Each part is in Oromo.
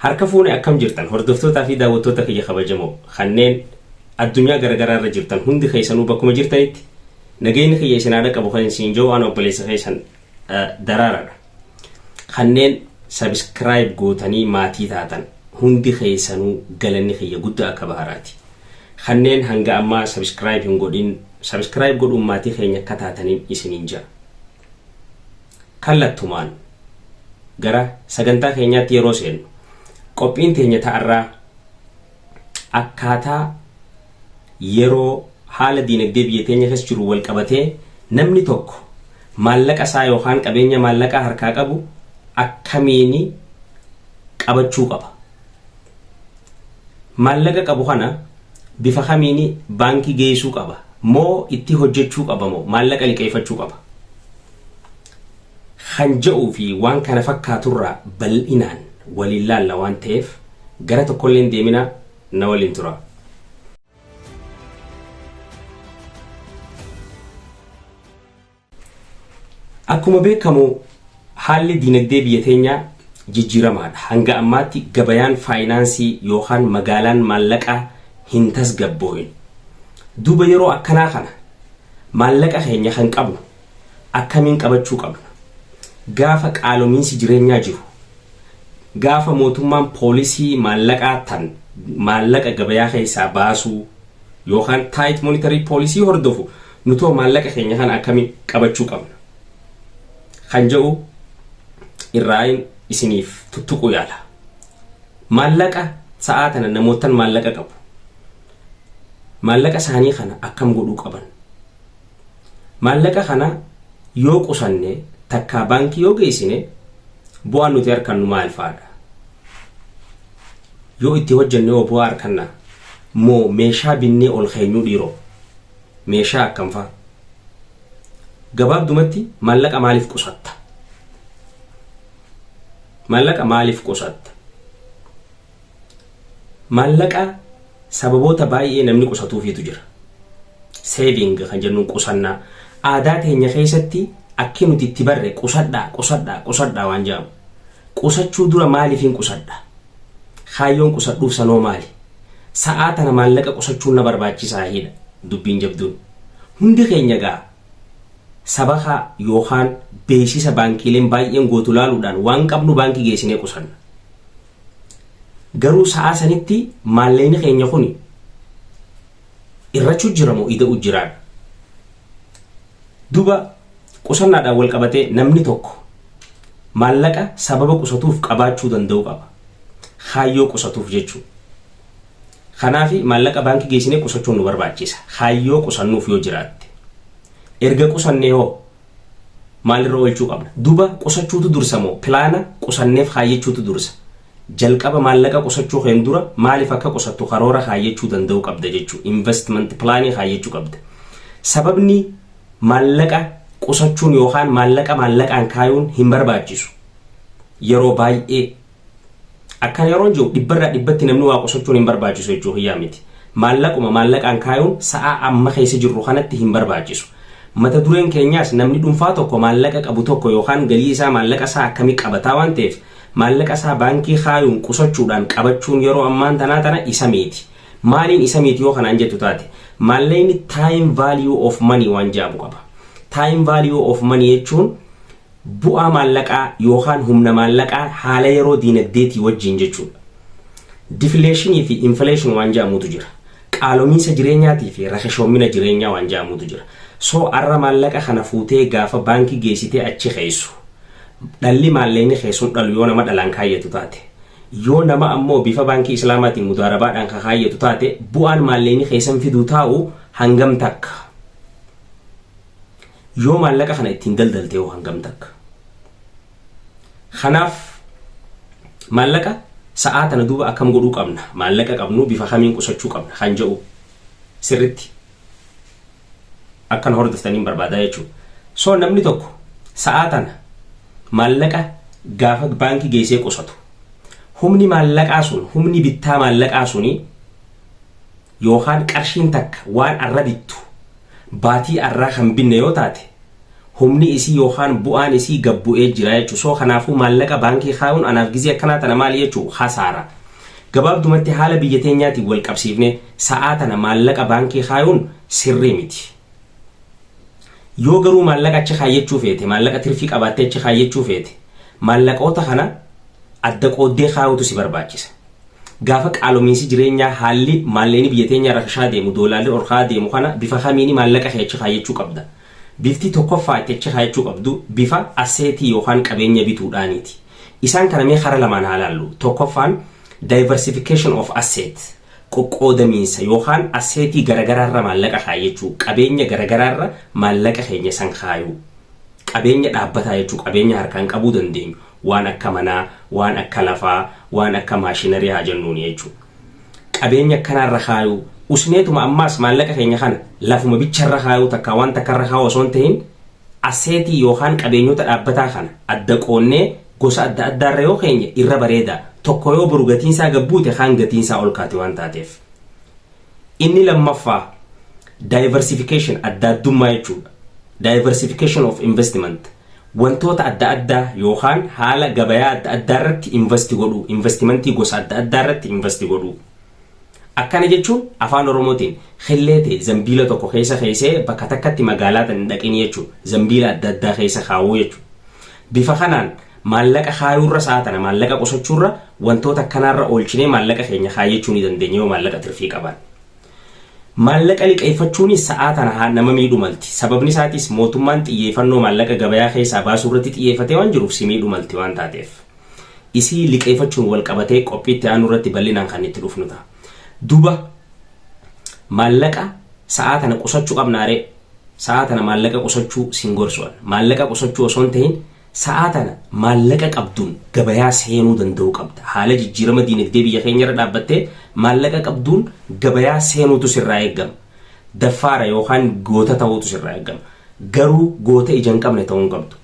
Harka fuune akkam jirtan hordoftootaa fi daawwattoota kiyya kabajamoo kanneen addunyaa garaagaraa irra jirtan hundi keessanuu bakkuma jirtanitti nageenyi kiyya isin haadha qabu kan isin jiru ana obboleessa keessan daraaraadha. Kanneen sabiskiraayib gootanii maatii taatan hundi keessanuu galanni kiyya guddaa akka baharaati. Kanneen hanga ammaa sabiskiraayib hin godhin sabiskiraayib godhuun maatii keenya akka taataniin isiniin jira. Kallattumaan gara sagantaa keenyaatti yeroo seennu qophiin teenya ta'arraa akkaataa yeroo haala diinagdee biyya teenya keessa jiru wal qabatee namni tokko maallaqa isaa yookaan qabeenya maallaqaa harkaa qabu akkamiin qabachuu qaba. Maallaqa qabu kana bifa kamiin baankii geessuu qaba moo itti hojjechuu qaba moo maallaqa liqeeffachuu qaba. Kan jedhuu fi waan kana fakkaaturraa bal'inaan waliin laalla waan ta'eef gara tokkollee hin deeminaa na waliin tura. Akkuma beekamu haalli dinagdee biyya teenyaa jijjiiramaadha. Hanga ammaatti gabayaan faayinaansii yookaan magaalaan maallaqaa hin tasgabbooyin. Duuba yeroo akkanaa kana maallaqa keenya kan qabu akkamiin qabachuu qabna? Gaafa qaalomiinsi jireenyaa jiru, gaafa mootummaan poolisii maallaqaa tan maallaqa gabayaa keessaa baasuu yookaan tight monetary policy hordofu nutoo maallaqa keenya kana akkamiin qabachuu qabna? Kan jedhu irraayin isiniif tuttuquu yaala. Maallaqa sa'aa tana namootan maallaqa qabu. Maallaqa isaanii kana akkam godhuu qaban? Maallaqa kana yoo qusanne takkaa baankii yoo geessine bu'aan nuti argannu maal fa'aadha? Yoo itti hojjenne hoo bu'aa arganna? Moo meeshaa binnee ol keenyuu dhiiroo? Meeshaa akkam fa'a? Gabaabdumatti maallaqa maaliif qusatta? Maallaqa maaliif qusatta? Maallaqa sababoota baay'ee namni qusatuufiitu jira. Saving kan jennuun qusannaa. Aadaa teenya keessatti akki nuti itti barre qusadhaa qusadhaa qusadhaa waan jedhamu. Qusachuu dura maaliifin qusadha? Kaayyoon qusadhuuf sanoo maali? Sa'aa tana maallaqa qusachuun na barbaachisaa hidha dubbiin jabduun. Hundi keenya gaa sabakaa yookaan beeksisa baankiileen baay'een gootu laaluudhaan waan qabnu baankii geessinee qusanna. Garuu sa'aa sanitti maallaqni keenya kuni irrachuu jira moo ida'uu jiraadha? Duuba qusannaadhaan wal qabatee namni tokko maallaqa sababa qusatuuf qabaachuu danda'u qaba. Kaayyoo qusatuuf jechuudha. Kanaaf maallaqa baankii geessinee qusachuun nu barbaachisa. Kaayyoo qusannuuf yoo jiraatte. Erga qusannee hoo maalirra oolchuu qabna? Duuba qusachuutu dursa moo pilaana qusanneef kaayyachuutu dursa? Jalqaba maallaqa qusachuu keen dura maaliif akka qusattu karoora kaayyachuu danda'uu qabda jechuudha. Investment pilaanii kaayyachuu qabda. Sababni maallaqa qusachuun yookaan maallaqa maallaqaan kaayuun hin barbaachisu. Yeroo baay'ee akkana yeroon jiru dhibbarraa dhibbatti namni waa qusachuun hin barbaachisu jechuu kiyyaa miti. Maallaquma maallaqaan kaayuun sa'aa amma keessa jirru kanatti hin barbaachisu. Mata dureen keenyaas namni dhuunfaa tokko maallaqa qabu tokko yookaan galii isaa maallaqa isaa akkamii qabataa waan ta'eef maallaqa isaa baankii kaayuun qusachuudhaan qabachuun yeroo ammaan tanaa tana isa miti. Maaliin isa miti yoo kanaan jettu taate maallaqni time value of money waan jedhamu qaba. Time value of money jechuun bu'aa maallaqaa yookaan humna maallaqaa haala yeroo diinagdeetii wajjin jechuudha. Deflation fi inflation waan jedhamutu jira. Qaalomiinsa jireenyaatii fi rakashoomina jireenyaa waan jedhamutu jira. So arra maallaqa kana fuutee gaafa baankii geessitee achi keessu dhalli maallaqni keessuun dhalu yoo nama dhalaan kaayyatu taate. Yoo nama ammoo bifa baankii islaamaatiin mudaarabaadhaan ka kaayyatu taate bu'aan maallaqni keessan fiduu taa'u hangam takka. Yoo maallaqa kana ittiin daldalte hoo hangam takka. Kanaaf maallaqa sa'aa tana duuba akkam godhuu qabna maallaqa qabnu bifa kamiin qusachuu qabna kan jedhu sirritti akkana hordoftaniin barbaadaa jechuudha. So namni tokko sa'aa tana maallaqa gaafa baankii geessee qusatu humni maallaqaa sun humni bittaa maallaqaa suni yookaan qarshiin takka waan arra bittu baatii arraa kan binne yoo taate Humni isii yookaan bu'aan isii gad bu'ee jira jechuudha. So kanaafuu maallaqa baankii kaayuun anaaf gizee akkanaa tana maali jechuudha hasaara. Gabaabdumatti haala biyya teenyaatiin wal qabsiifne sa'aa tana maallaqa baankii kaayuun sirrii miti. Yoo garuu maallaqa achi kaayyachuu feete, maallaqa tirfii qabaattee achi kaayyachuu feete, maallaqoota kana adda qooddee kaayuutu si barbaachisa. Gaafa qaalomiinsi jireenyaa haalli maallaqni biyya teenyaa rakashaa deemu, doolaalli ol ka'aa deemu kana bifa kamiini maallaqa kee achi kaayyachuu qabda. Bifti tokkoffaa itti achi kaayachuu qabdu bifa asseetii yookaan qabeenya bituudhaaniiti. Isaan kana mee kara lamaan haa laallu. Tokkoffaan diversification of asset qoqqoodamiinsa yookaan asseetii garagaraarra maallaqa kaayyachuu, qabeenya garagaraarra maallaqa keenya san kaayuu. Qabeenya dhaabbataa jechuu qabeenya harkaan qabuu dandeenyu waan akka manaa, waan akka lafaa, waan akka maashinarii haa jennuuni jechuudha. Qabeenya akkanaarra kaayuu usneetuma ammaas maallaqa keenya kana lafuma bicharra kaayuu takka waan takkarra kaayuu osoo hin ta'in asseetii yookaan qabeenyota dhaabbataa kana adda qoonnee gosa adda addaarra yoo keenye irra bareeda. Tokko yoo boru gatiinsaa gad buute kaan gatiinsaa ol kaati waan taateef. Inni lammaffaa diversification adda addummaa jechuudha. Diversification of investment wantoota adda addaa yookaan haala gabayaa adda addaa irratti invest godhuu, investimentii gosa adda addaa irratti invest godhuu. Akkana jechuun afaan Oromootiin killee ta'e zambiila tokko keessa keessee bakka takkatti magaalaa tan hin dhaqin jechuudha. Zambiila adda addaa keessa kaawuu jechuudha. Bifa kanaan maallaqa kaayuurra sa'a tana maallaqa qusachuurra wantoota akkanaarra oolchinee maallaqa keenya kaayyachuu ni dandeenya yoo maallaqa tirfii qaban. Maallaqa liqeeffachuunis sa'aa tana nama miidhu malti. Sababni isaatis mootummaan xiyyeeffannoo maallaqa gabayaa keessaa baasuu irratti xiyyeeffatee waan jiruuf si miidhu malti waan taateef. Isii liqeeffachuun wal qabatee qophiitti aanu irratti bal'inaan kan itti dhufnu ta'a. Duba maallaqa sa'aa tana qusachuu qabnaaree sa'aa tana maallaqa qusachuu sin gorsu'an. Maallaqa qusachuu osoo hin ta'in sa'aa tana maallaqa qabduun gabayaa seenuu danda'uu qabda. Haala jijjiirama diinagdee biyya keenya irra dhaabbattee maallaqa qabduun gabayaa seenuutu sirraa eegama. Daffaara yookaan goota ta'uutu sirraa eegama. Garuu goota ija hin qabne ta'uu hin qabdu.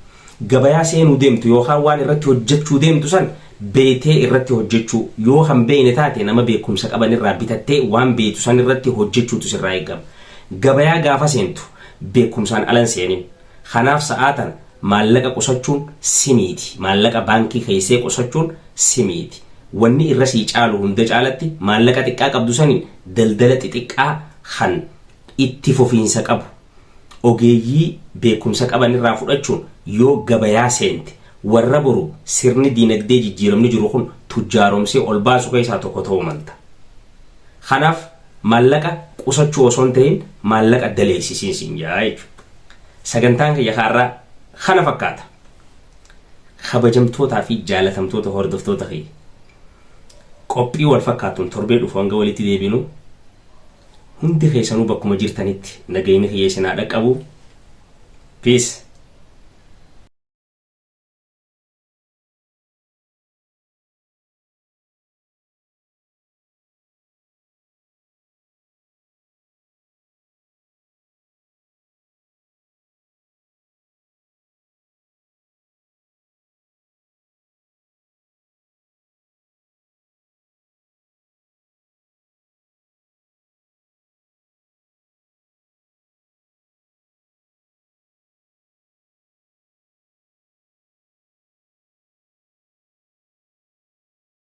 Gabayaa seenuu deemtu yookaan waan irratti hojjechuu deemtu san beektee irratti hojjechuu yoo kan beekne taate nama beekumsa qaban irraa bitattee waan beektu san irratti hojjechuutu sirraa eegama. Gabayaa gaafa seentu beekumsaan alan seenin. Kanaaf sa'aa tana maallaqa qusachuun simiiti. Maallaqa baankii keessee qusachuun simiiti. Wanni irra sii caalu hunda caalatti maallaqa xiqqaa qabdu saniin daldala xixiqqaa kan itti fufiinsa qabu ogeeyyii beekumsa qaban irraa fudhachuun yoo gabayaa seente warra boru sirni diinagdee jijjiiramni jiru kun tujjaaromsee ol baasu keessaa tokko ta'uu malta. Kanaaf maallaqa qusachuu osoo hin ta'in maallaqa daleessisiin siin jaa jechuudha. Sagantaan kiyya kaarraa kana fakkaata. Kabajamtootaa fi jaalatamtoota hordoftoota kiyya. Qophii wal fakkaatuun torbee dhufu hanga walitti deebinu hundi keessanuu bakkuma jirtanitti nagayni kiyya isin haa dhaqqabu. Peace.